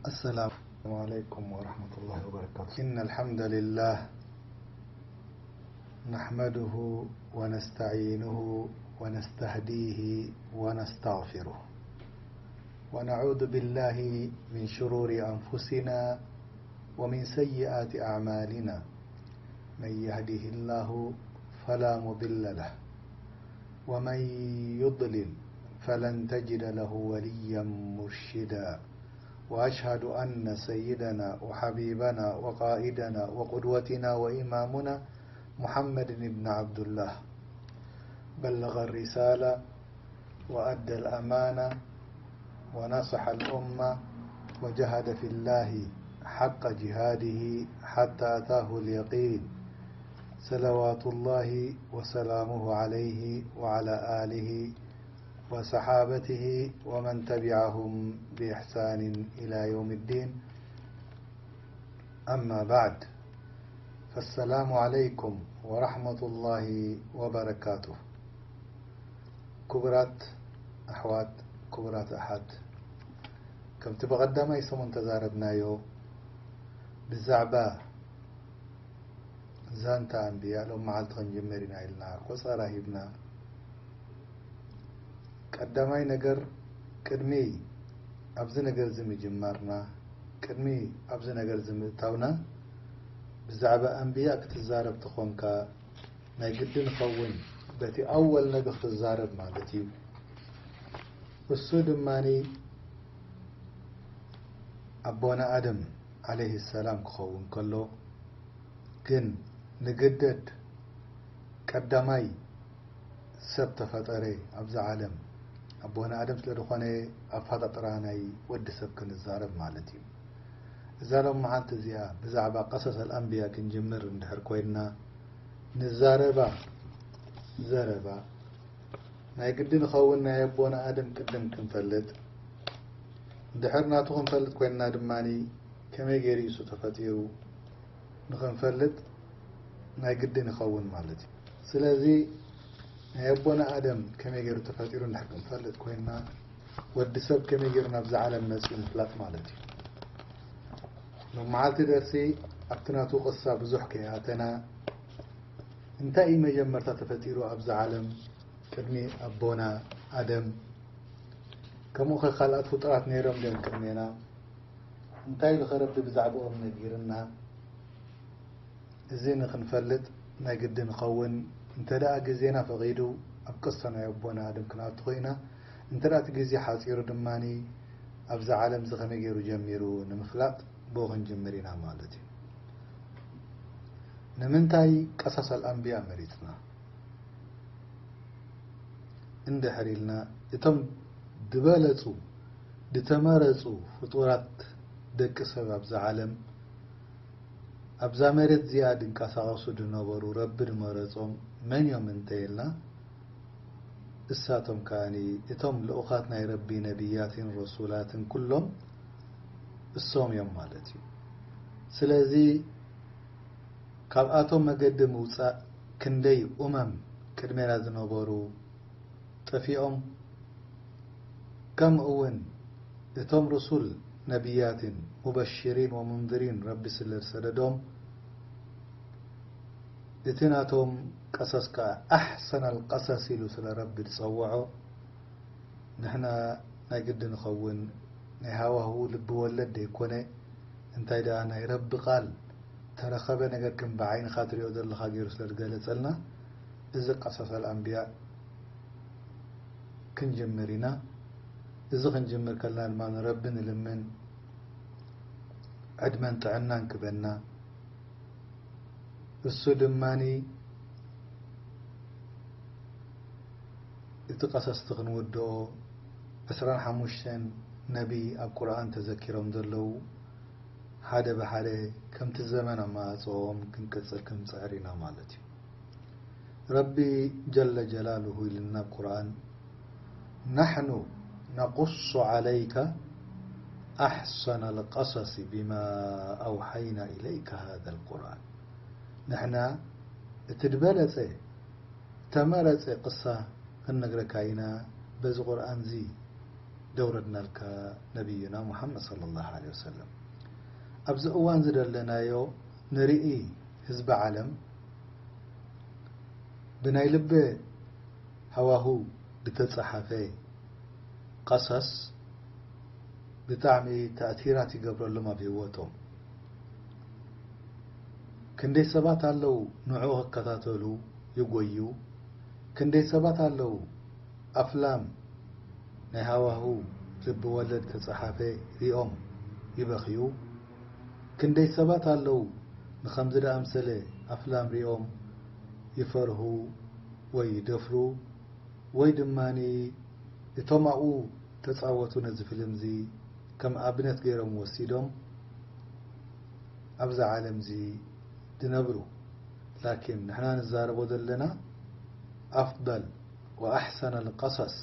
السلام عليكم ورحمة الله وبركاته. إن الحمد لله نحمده ونستعينه ونستهديه ونستغفره، ونعوذ بالله من شرور أنفسنا ومن سيئات أعمالنا. من يهده الله فلا مضل له، ومن يضلل فلن تجد له وليا مرشدا. وأشهد أن سيدنا وحبيبنا وقائدنا وقدوتنا وإمامنا محمد بن عبد الله بلغ الرسالة وأدى الأمانة ونصح الأمة وجاهد في الله حق جهاده حتى أتاه اليقين، صلوات الله وسلامه عليه وعلى آله وصحابته ومن تبعهم بإحسان إلى يوم الدين. أما بعد، فالسلام عليكم ورحمة الله وبركاته. ክቡራት ኣሕዋት፣ ክቡራት ኣሓት፣ ከምቲ ብቐዳማይ ሰሙን ተዛረብናዮ፣ ብዛዕባ ዛንታ ኣንብያ ሎም መዓልቲ ክንጅምር ኢና ኢልና ቆጸራ ሂብና። ቀዳማይ ነገር፣ ቅድሚ ኣብዚ ነገር እዚ ምጅማርና፣ ቅድሚ ኣብዚ ነገር እዚ ምእታውና፣ ብዛዕባ ኣንብያ ክትዛረብ ተኾንካ፣ ናይ ግድን ኸውን በቲ ኣወል ነገር ክትዛረብ ማለት እዩ። እሱ ድማኒ ኣቦና ኣደም ዓለይሂ ሰላም ክኸውን ከሎ፣ ግን ንግደድ ቀዳማይ ሰብ ተፈጠረ ኣብዛ ዓለም ኣቦና ኣደም ስለ ዝኾነ፣ ኣፈጣጥራ ናይ ወዲ ሰብ ክንዛረብ ማለት እዩ። እዛ ሎም መዓልቲ እዚኣ ብዛዕባ ቀሰስ ኣልኣንብያ ክንጅምር እንድሕር ኮይንና፣ ንዛረባ ዘረባ ናይ ግዲ ንኸውን ናይ ኣቦና ኣደም ቅድም ክንፈልጥ፣ እንድሕር ናቱ ክንፈልጥ ኮይንና ድማኒ ከመይ ገይሩ እሱ ተፈጢሩ ንኽንፈልጥ ናይ ግዲ ንኸውን ማለት እዩ። ስለዚ ናይ ኣቦና ኣደም ከመይ ገይሩ ተፈጢሩ እንድሕር ክንፈልጥ ኮይንና፣ ወዲ ሰብ ከመይ ገይሩ ናብዛ ዓለም መጺኡ ምፍላጥ ማለት እዩ። ሎም መዓልቲ ደርሲ ኣብቲ ናቱ ቅሳ ብዙሕ ከይኣተና፣ እንታይ እዩ መጀመርታ ተፈጢሩ ኣብዛ ዓለም ቅድሚ ኣቦና ኣደም? ከምኡ ኸ ካልኣት ፍጡራት ነይሮም ድዮም ቅድሜና? እንታይ ኢሉ ኸ ረቢ ብዛዕባኦም ነጊርና? እዚ ንኽንፈልጥ ናይ ግዲ ንኸውን። እንተ ደኣ ግዜና ፈቒዱ ኣብ ቅሳ ናይ ኣቦና ኣደም ክንኣቱ ኾይና፣ እንተ ደኣ እቲ ግዜ ሓጺሩ ድማኒ ኣብዛ ዓለም እዚ ከመይ ገይሩ ጀሚሩ ንምፍላጥ ብኡ ክንጅምር ኢና ማለት እዩ። ንምንታይ ቀሳስ ኣልኣንብያ መሪጽና? እንድሕር ኢልና፣ እቶም ዝበለጹ፣ ዝተመረጹ ፍጡራት ደቂ ሰብ ኣብዛ ዓለም፣ ኣብዛ መሬት እዚኣ ድንቀሳቐሱ ድነበሩ ረቢ ድመረጾም መን እዮም እንተ ኢልና፣ እሳቶም ከኣኒ እቶም ልኡኻት ናይ ረቢ ነቢያትን ረሱላትን ኩሎም እሶም እዮም ማለት እዩ። ስለዚ ካብኣቶም መገዲ ምውጻእ ክንደይ ኡመም ቅድሜና ዝነበሩ ጠፊኦም፣ ከምኡ እውን እቶም ርሱል ነቢያትን ሙበሽሪን ወሙንዝሪን ረቢ ስለ ዝሰደዶም፣ እቲ ናቶም ቀሰስ ከኣ ኣሕሰን ኣልቀሰስ ኢሉ ስለ ረቢ ዝጸውዖ፣ ንሕና ናይ ግዲ ንኸውን። ናይ ሃዋህው ልቢ ወለድ ዘይኮነ፣ እንታይ ደኣ ናይ ረቢ ቃል ተረኸበ ነገር ከም ብዓይንኻ ትሪኦ ዘለኻ ገይሩ ስለ ዝገለጸልና፣ እዚ ቀሰስ ኣልኣንብያ ክንጅምር ኢና። እዚ ክንጅምር ከለና ድማ ንረቢ ንልምን ዕድመን ጥዕናን ክበና። እሱ ድማኒ እቲ ቀሰስቲ ክንውድኦ ዕስራን ሓሙሽተን ነቢ ኣብ ቁርኣን ተዘኪሮም ዘለዉ ሓደ ብሓደ ከምቲ ዘመን ኣመጻጽኦም ክንቅጽል ክንጽዕር ኢና ማለት እዩ። ረቢ ጀለ ጀላሉሁ ኢልና ኣብ ቁርኣን፣ "ናሕኑ ነቁሱ ዓለይከ ኣሕሰነ ልቀሰሲ ቢማ ኣውሓይና ኢለይከ ሃዘ ልቁርኣን።" ንሕና እቲ ዝበለጸ፣ ተመረጸ ቅሳ ክንነግረካ ኢና በዚ ቁርኣን እዚ። ደውረድናልካ ነቢይና ሙሓመድ ሰለላሁ ዐለይሂ ወሰለም። ኣብዚ እዋን ዝደለናዮ ንርኢ ህዝቢ ዓለም ብናይ ልበ ሃዋሁ ብተጸሓፈ ቀሰስ ብጣዕሚ ተእቲራት ይገብረሎም ኣብ ህይወቶም። ክንደይ ሰባት ኣለዉ ንዕኡ ክከታተሉ ይጎዩ። ክንደይ ሰባት ኣለዉ ኣፍላም ናይ ሃዋሁ ልቢ ወለድ ተጸሓፈ ሪኦም ይበኽዩ። ክንደይ ሰባት ኣለዉ ንኸምዚ ደኣምሰለ ኣፍላም ሪኦም ይፈርሁ ወይ ይደፍሩ። ወይ ድማ እቶም ኣብኡ ተጻወቱ ነዚ ፊልም እዚ ከም ኣብነት ገይሮም ወሲዶም ኣብዛ ዓለም እዚ ዝነብሩ። ላኪን ንሕና ንዛረቦ ዘለና ኣፍደል ወኣሕሰን ኣልቀሰስ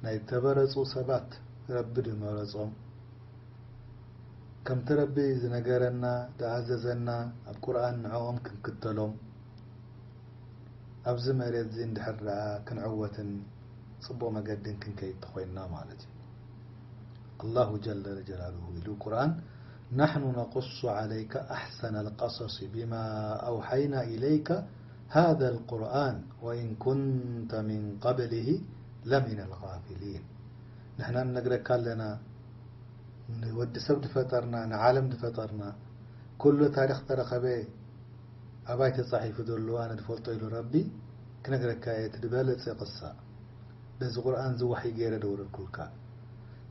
ናይ ተበረጹ ሰባት ረቢ ድመረጾም ከምቲ ረቢ ዝነገረና ድኣዘዘና ኣብ ቁርኣን ንዕኦም ክንክተሎም ኣብዚ መሬት እዚ እንድሕር ደኣ ክንዕወትን ጽቡቕ መገድን ክንከይድ ተኾይንና ማለት እዩ። ኣላሁ ጀለ ጀላሉሁ ኢሉ ቁርኣን፣ نحن نقص عليك أحسن القصص بما أوحينا إليك هذا القرآن وإن كنت من قبله لمن الغافلين. ንሕና ንነግረካ ኣለና ንወዲ ሰብ ዝፈጠርና ንዓለም ዝፈጠርና ኩሉ ታሪኽ ተረኸበ ኣባይ ተጻሒፉ ዘሎ ኣነ ዝፈልጦ ኢሉ ረቢ ክነግረካ እየ እቲ ዝበለጸ ቅሳ በዚ ቁርኣን እዚ ዋሕይ ገይረ ደውረድኩልካ።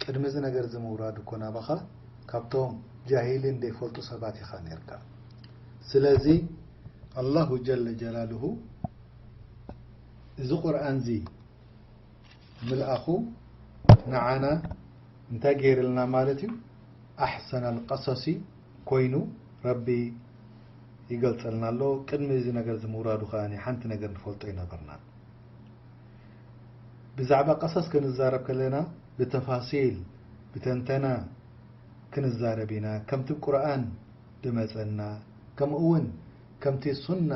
ቅድሚ እዚ ነገር እዚ ምውራዱ እኮ ናባኻ ካብቶም ጃሂልን ዘይፈልጡ ሰባት ኢኻ ነርካ። ስለዚ ኣላሁ ጀለ ጀላልሁ እዚ ቁርኣን እዚ ምልኣኹ ንዓና እንታይ ገይርልና ማለት እዩ? ኣሕሰን ኣልቀሰሲ ኮይኑ ረቢ ይገልጸልና ኣሎ። ቅድሚ እዚ ነገር እዚ ምውራዱ ከኣ ሓንቲ ነገር ንፈልጦ ኣይነበርናን። ብዛዕባ ቀሰስ ክንዛረብ ከለና ብተፋሲል ብተንተና ክንዛረብ ኢና። ከምቲ ቁርኣን ድመጸና ከምኡ እውን ከምቲ ሱና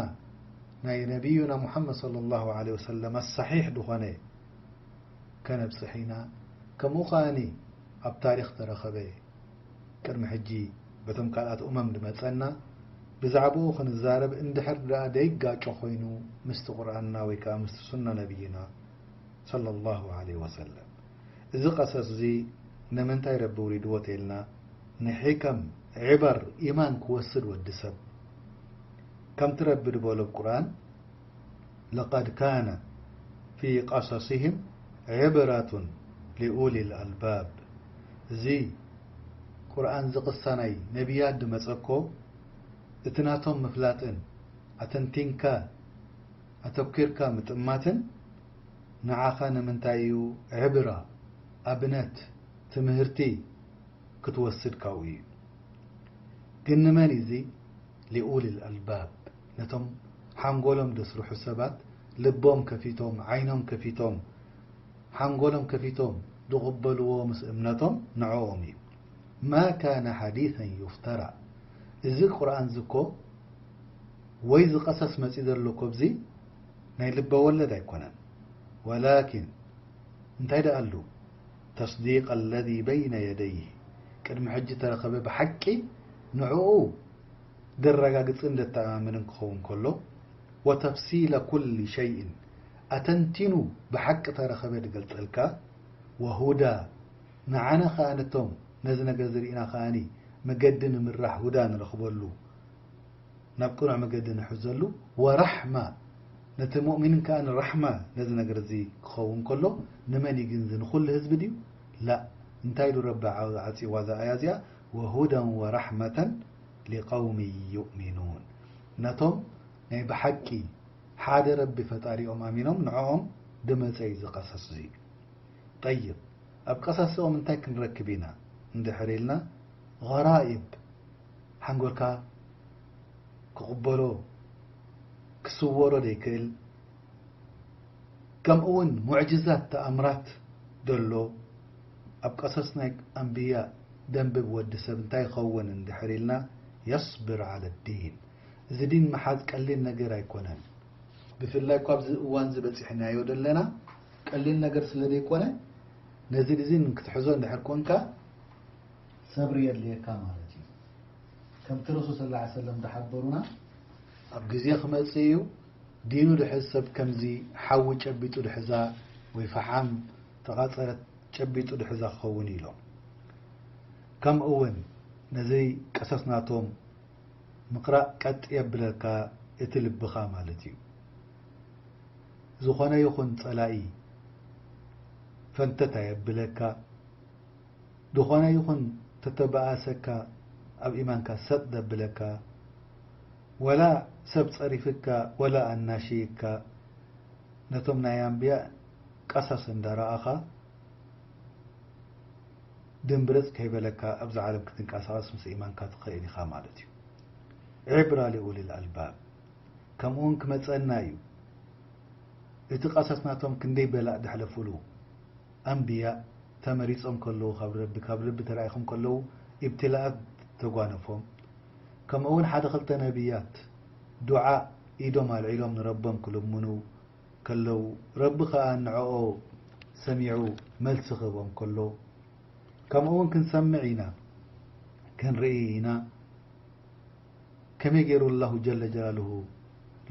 ናይ ነቢዩና ሙሓመድ ሰለላሁ ዐለይሂ ወሰለም ኣሳሒሕ ዝኾነ ከነብጽሕ ኢና። ከምኡ ከኣኒ ኣብ ታሪኽ ተረኸበ ቅድሚ ሕጂ በቶም ካልኣት ኡመም ድመጸና ብዛዕባኡ ክንዛረብ እንድሕር ደኣ ደይጋጮ ኮይኑ ምስቲ ቁርኣንና ወይ ከኣ ምስቲ ሱና ነቢይና ሰለላሁ ዐለይሂ ወሰለም። እዚ ቀሰስ እዚ ንምንታይ ረቢ ውሪድዎ ተይልና ንሒከም ዒበር ኢማን ክወስድ ወዲ ሰብ ከምቲ ረቢ ድበሎ ኣብ ቁርኣን لقد كان في قصصهم عبرة لأولي الألباب። እዚ ቁርኣን እዚ ቅሳ ናይ ነቢያት ድመጸኮ እቲ ናቶም ምፍላጥን ኣተንቲንካ ኣተኪርካ ምጥማትን ንዓኻ ንምንታይ እዩ ዕብራ ኣብነት ትምህርቲ ክትወስድ ካብኡ እዩ። ግን ንመን እዚ ሊኡል ኣልባብ ነቶም ሓንጎሎም ደስርሑ ሰባት ልቦም ከፊቶም ዓይኖም ከፊቶም ሓንጎሎም ከፊቶም ዝቕበልዎ ምስ እምነቶም ንዕኦም እዩ። ማ ካነ ሓዲሰን ዩፍተራ። እዚ ቁርኣን ዝኮ ወይ ዝቀሰስ መጺ ዘሎ ኮብዚ ናይ ልበ ወለድ ኣይኮነን። ወላኪን እንታይ ደኣ ኣሉ ተስዲቅ ኣለዚ በይነ የደይህ ቅድሚ ሕጂ ተረኸበ ብሓቂ ንዕኡ ደረጋግጽን ደተኣማምንን ክኸውን ከሎ ወተፍሲለ ኩል ሸይእን ኣተንቲኑ ብሓቂ ተረኸበ ድገልጸልካ ወሁዳ ንዓና ከኣ ነቶም ነዚ ነገር ዝርኢና ከኣኒ መገዲ ንምራሕ ሁዳ ንረኽበሉ ናብ ቅኑዕ መገዲ ንሕዘሉ ወራሕማ ነቲ ሙእሚንን ከኣ ንራሕማ ነዚ ነገር እዚ ክኸውን ከሎ ንመን እዩ ግን እዚ ንኹሉ ህዝቢ ድዩ? ላ እንታይ ኢሉ ረቢ ዓጽዋ እዛ ኣያ እዚኣ ወሁደን ወራሕመተን ሊቀውሚ ዩእሚኑን ነቶም ናይ ብሓቂ ሓደ ረቢ ፈጣሪኦም ኣሚኖም ንዕኦም ድመጸ እዩ ዝቀሰስ እዚ ጠይብ ኣብ ቀሳስኦም እንታይ ክንረክብ ኢና እንድሕር ኢልና غرائب ሓንጎልካ ክቕበሎ ክስወሮ ዘይክእል ከምኡ እውን ሙዕጅዛት ተኣምራት ደሎ ኣብ ቀሰስ ናይ ኣንብያ ደንብብ ወዲ ሰብ እንታይ ይኸውን እንድሕር ኢልና የስብር ዓለ ዲን እዚ ዲን መሓዝ ቀሊል ነገር ኣይኮነን ብፍላይ እኳ ኣብዚ እዋን ዝበፂሕናዮ ዘለና ቀሊል ነገር ስለ ዘይኮነ ነዚ ዲዚን ክትሕዞ እንድሕር ኮንካ፣ ሰብሪ የድልየካ ማለት እዩ። ከምቲ ረሱል ሰለላሁ ዐለይሂ ወሰለም ዝሓበሩና፣ ኣብ ግዜ ክመጽእ እዩ፣ ዲኑ ድሕዝ ሰብ ከምዚ ሓዊ ጨቢጡ ድሕዛ ወይ ፈሓም ተቓጸለት ጨቢጡ ድሕዛ ክኸውን እዩ ኢሎም። ከምኡ እውን ነዚ ቀሰስ ናቶም ምቕራእ ቀጥ የብለካ እቲ ልብኻ ማለት እዩ። ዝኾነ ይኹን ጸላኢ ፈንተት ኣየብለካ፣ ዝኾነ ይኹን ተተበኣሰካ ኣብ ኢማንካ ሰጥ ደብለካ፣ ወላ ሰብ ጸሪፍካ ወላ ኣናሽይካ፣ ነቶም ናይ ኣንብያ ቀሰስ እንዳረኣኻ ድምብርጽ ከይበለካ ኣብዛ ዓለም ክትንቀሳቐስ ምስ ኢማንካ ትኸይድ ኢኻ ማለት እዩ። ዒብራ ሊኡሊል ኣልባብ። ከምኡውን ክመጸና እዩ። እቲ ቀሰስ ናቶም ክንደይ በላእ ደሕለፉሉ። ኣንብያ ተመሪጾም ከለዉ ካብ ረቢ፣ ካብ ረቢ ተላኢኹም ከለዉ ኢብትላኣት ተጓነፎም። ከምኡውን ሓደ ክልተ ነብያት ዱዓ ኢዶም ኣልዒሎም ንረቦም ክልምኑ ከለዉ፣ ረቢ ኸኣ ንዕኦ ሰሚዑ መልሲ ክህቦም ከሎ፣ ከምኡውን ክንሰምዕ ኢና፣ ክንርኢ ኢና። ከመይ ገይሩ ኣላሁ ጀለ ጀላሉሁ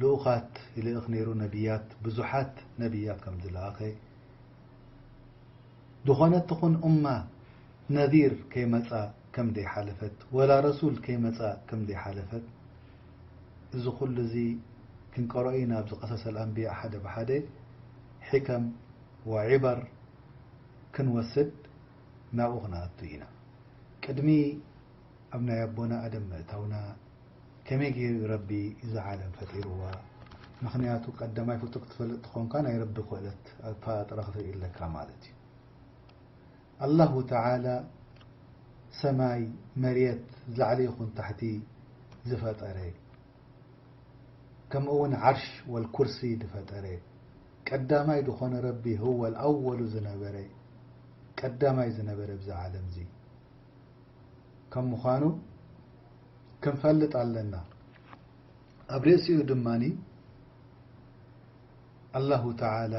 ልኡኻት ይልእኽ ነይሩ፣ ነቢያት፣ ብዙሓት ነቢያት ከም ዝለኣኸ፣ ዝኾነት ትኹን ኡማ ነዚር ከይመጻ ከም ዘይሓለፈት፣ ወላ ረሱል ከይመጻ ከም ዘይሓለፈት፣ እዚ ኩሉ እዚ ክንቀርኦ ኢና። ኣብዚ ቀሰሰል ኣንብያ ሓደ ብሓደ ሒከም ወዒበር ክንወስድ ናብኡ ክንኣቱ ኢና። ቅድሚ ኣብ ናይ ኣቦና ኣደም ምእታውና ከመይ ገይሩ ረቢ እዛ ዓለም ፈጢርዋ? ምኽንያቱ ቀዳማይ ፍጡር ክትፈልጥ ትኾንካ ናይ ረቢ ክእለት ኣፈጣጥራ ክትርኢ ኣለካ ማለት እዩ። ኣላሁ ተዓላ ሰማይ፣ መሬት፣ ላዕሊ ይኹን ታሕቲ ዝፈጠረ፣ ከምኡ እውን ዓርሽ ወልኩርሲ ዝፈጠረ፣ ቀዳማይ ዝኾነ ረቢ፣ ህወል ኣወሉ ዝነበረ፣ ቀዳማይ ዝነበረ ብዛ ዓለም እዚ ከም ምዃኑ ክንፈልጥ ኣለና። ኣብ ርእሲኡ ድማኒ ኣላሁ ተዓላ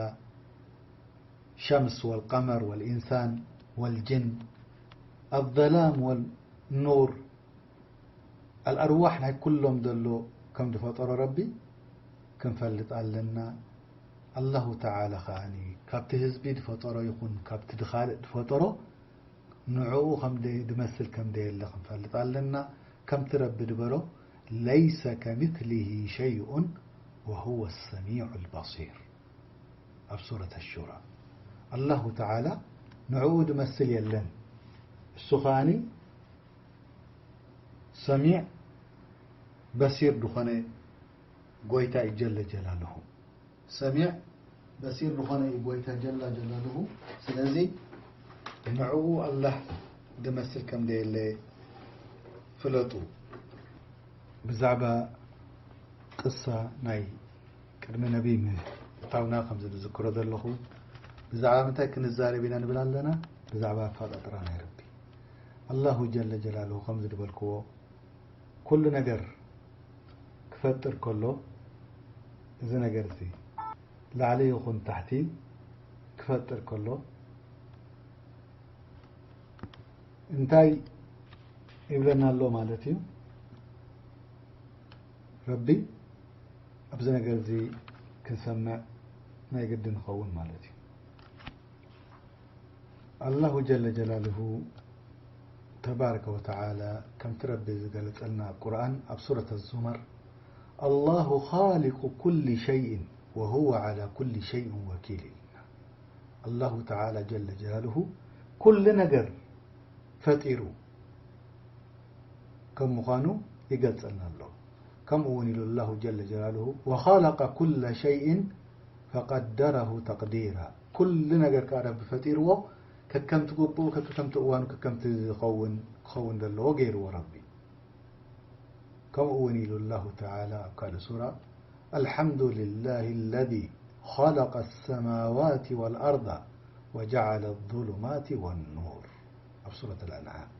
ሸምስ ወልቀመር ወልኢንሳን ወልጅን፣ ኣዘላም ወልኑር፣ ኣልኣርዋሕ ናይ ኩሎም ዘሎ ከም ዝፈጠሮ ረቢ ክንፈልጥ ኣለና። ኣላሁ ተዓላ ከኣኒ ካብቲ ህዝቢ ዝፈጠሮ ይኹን ካብቲ ድኻልእ ዝፈጠሮ ንዕኡ ከም ደይ-፣ ድመስል ከም ደየለ ክንፈልጥ ኣለና። ከምቲ ረቢ ድበሎ፣ "ለይሰ ከሚስሊሂ ሸይኡን ወሁወ ሰሚዑል በሲር" ኣብ ሱረት ኣሹራ። ኣላሁ ተዓላ ንዕኡ ድመስል የለን። እሱ ከኣኒ ሰሚዕ በሲር ዝኾነ ጎይታ እዩ ጀለ ጀላልሁ። ሰሚዕ በሲር ዝኾነ እዩ ጎይታ ጀላ ጀላልሁ። ስለዚ ንዕኡ ኣላህ ድመስል ከም ደየለ ፍለጡ። ብዛዕባ ቅሳ ናይ ቅድሚ ነቢ ምእታውና ከምዚ ዝዝክሮ ዘለኹ፣ ብዛዕባ ምንታይ ክንዛረብ ኢና ንብል ኣለና? ብዛዕባ ኣፈጣጥራ ናይ ረቢ። ኣላሁ ጀለ ጀላልሁ ከምዚ ዝበልክዎ፣ ኩሉ ነገር ክፈጥር ከሎ፣ እዚ ነገር እዚ ላዕሊ ይኹን ታሕቲ ክፈጥር ከሎ፣ እንታይ ይብለና ኣሎ ማለት እዩ? ረቢ ኣብዚ ነገር እዚ ክንሰምዕ ናይ ግድን ንኸውን ማለት እዩ። ኣላሁ ጀለ ጀላልሁ ተባረከ ወተዓላ ከምቲ ረቢ ዝገለጸልና ኣብ ቁርኣን ኣብ ሱረት ኣዙመር፣ "ኣላሁ ኻሊቁ ኩሊ ሸይእን ወሁወ ዓላ ኩሊ ሸይእን ወኪል" ኢልና። ኣላሁ ተዓላ ጀለ ጀላልሁ ኩሉ ነገር ፈጢሩ ከም ምዃኑ ይገልጸልና ኣሎ። ከምኡ እውን ኢሉ ኣላሁ ጀለ ጀላልሁ፣ "ወኸለቀ ኩለ ሸይእን ፈቀደረሁ ተቅዲራ።" ኩሉ ነገር ከኣ ረቢ ፈጢርዎ፣ ከከምቲ ግቡኡ፣ ከከምቲ እዋኑ፣ ከከምቲ ዝኸውን፣ ክኸውን ዘለዎ ገይርዎ ረቢ። ከምኡ እውን ኢሉ ኣላሁ ተዓላ ኣብ ካልእ ሱራ፣ "ኣልሓምዱ ልላሂ ለዚ ኸለቀ ሰማዋቲ ወልኣርዳ ወጀዓለ ዙሉማቲ ወኑር" ኣብ ሱረት ኣልኣንዓም።